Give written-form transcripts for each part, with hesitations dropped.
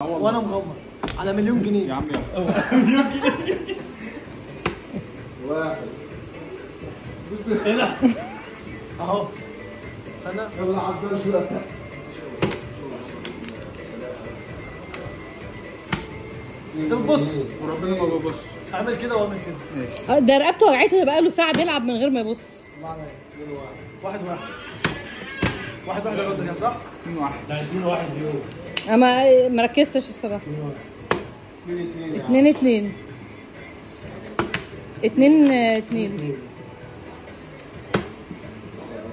وانا مغمض على مليون جنيه يا عم. يلا مليون جنيه. واحد بص اهو. استنى يلا عبد الله. انت بتبص وربنا ما ببص. اعمل كده واعمل كده. ماشي. ده رقبته وجعته، ده بقاله ساعة بيلعب من غير ما يبص. الله عليك. 1 1 1 1 1 كده صح؟ 2 1. لا 2 1 اليوم. انا ما ركزتش الصراحة. 2 2 2 2 2 2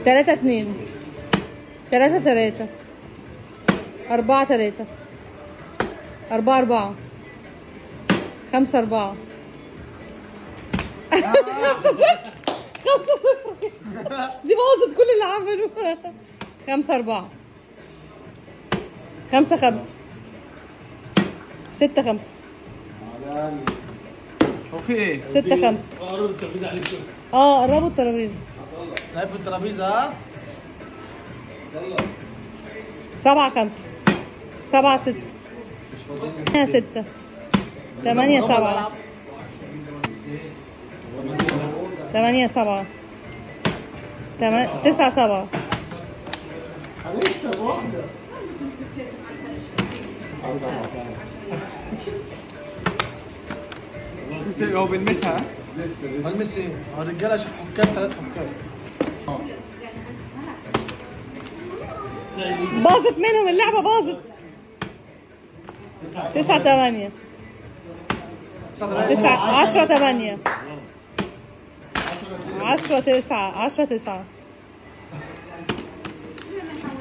3 2 3 3 4 3 4 4 5 4 5 0 5 0. دي بوظت كل اللي عمله. 5 4 5 5 6 5. هو في ايه؟ 6 5. قربوا الترابيزة عليك. قربوا الترابيزة. لعب في الترابيزة. ها؟ 7 5 7 6 8 6 8 7 8 7 9 7. هنكسب واحدة. هو بنمسها لسه. هنمس ايه؟ هو الرجالة حكام، 3 حكام. باظت منهم اللعبة، باظت. 9 8 9 10 8 10 9 10 9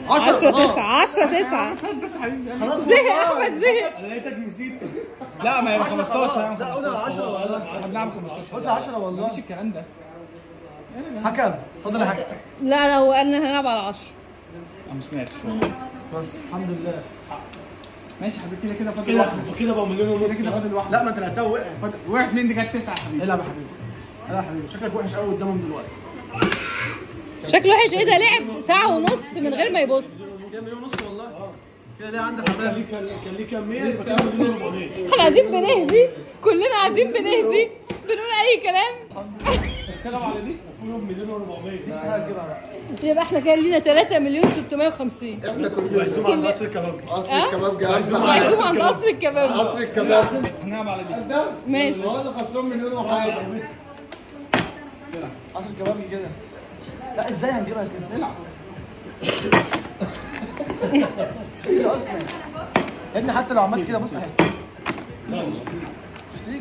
10 9 10 9. بس حبيبي خلاص زهق احمد، زهق. انا لقيتك نسيت. لا ما هي 15. لا قولها 10 والله. احنا بنلعب 15. قلت 10 والله. مفيش الكلام ده. حكم اتفضل يا حكم. لا لا هو قال لنا هنلعب على 10. انا ما سمعتش والله. بس الحمد لله. ماشي يا حبيبي، كده كده فاضل واحدة. كده بقى مليون ونص. كده كده فاضل واحدة. لا ما انت لعبتها ووقعت. وقعت فين؟ دي كانت 9 يا حبيبي. العب يا حبيبي، العب يا حبيبي. شكلك وحش قوي قدامهم دلوقتي. شكله وحش. ايه ده؟ لعب ساعة ونص من غير ما يبص. كده مليون ونص والله. كده ده عندك حبايبي. كان ليه كام 100 يبقى كده مليون و400. احنا قاعدين بنهزي، كلنا قاعدين بنهزي، بنقول اي كلام. اتكلم على دي وفوقهم مليون و400. دي استحالة تجيبها بقى. يبقى احنا كده لينا 3,650,000. احنا كلنا معزوم عند قصر الكبابجي. قصر الكبابجي. معزوم عند قصر الكبابجي. قصر الكبابجي. هنلعب على دي. ماشي. هو اللي خسران مليون وحاجه. قصر الكبابجي كده. لا ازاي هنجيبها كده؟ العب. ايه اصلا؟ يا ابني حتى لو عملت كده بص اهي. مش هتيجي.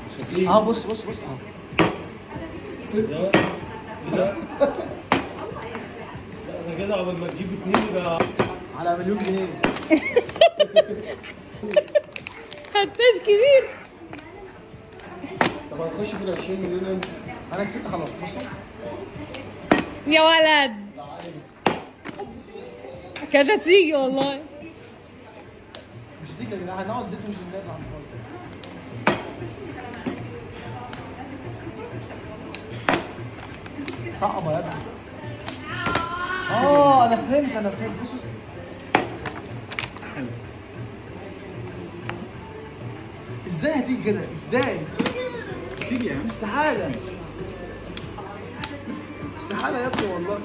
مش هتيجي. اهو بص بص بص اهو. لا لا ده كده قبل ما تجيب 2 يبقى على مليون جنيه. هتاج كبير. طب هنخش في ال 20 مليون امتى؟ انا كسبت خلاص. بصوا يا ولد كانت هتيجي والله. مش هتيجي يا جدعان، هنقعد ندوش الناس على الفاضي. صعبة يا ابني. انا فهمت، انا فهمت. بص حلو. ازاي هتيجي كده؟ ازاي؟ تيجي يا عم. استحالة. استحالة يا ابني والله.